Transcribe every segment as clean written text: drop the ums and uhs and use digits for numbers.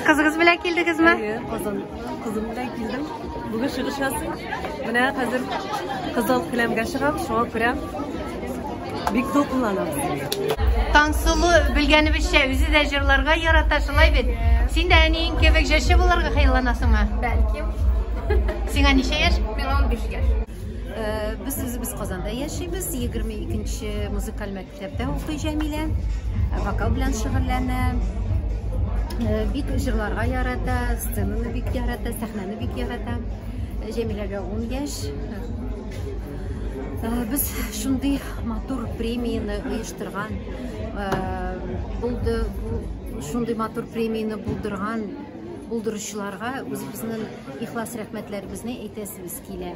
Кызыгыз белән килдегезме? Әйе, кызым, кызым белән килдем. Бүген чыгыш ясыйм. Менә хәзер кызыл келәмгә чыгам, шуңа күрә бик дулкынланам. Таңсылу, белгәнебезчә, үзе дә җырларга ярата, шулай бит? Син дә әниең кебек җырчы булырга хыялланасыңмы? Бәлкем. Сиңа ничә яшь? Миңа 15 яшь. Э, без үзебез Казанда яшибез. 22 музыкаль мәктәптә укый Җәмилә. Э, вокал белән шөгыльләнә. Э, бик җырларга ярата, сценаны бик ярата, сәхнәне бик ярата. Җәмиләгә 10 яшь. Без шундый матур премияне оештырган булды, шундый матур премияне булдырган булдыручыларга үзебезнең ихлас рәхмәтләребезне әйтәсебез килә.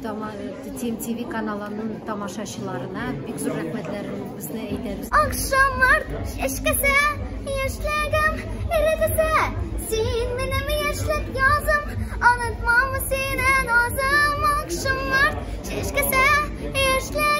TMTV каналының тамашачыларына бик зур рәхмәтләребезне әйтәбез. Акшамарт чәчкәсе, яшьлегем эретесе, син минем яшьлек язым, онытмам сине назым. Акшамарт чәчкәсе, яшьлегем.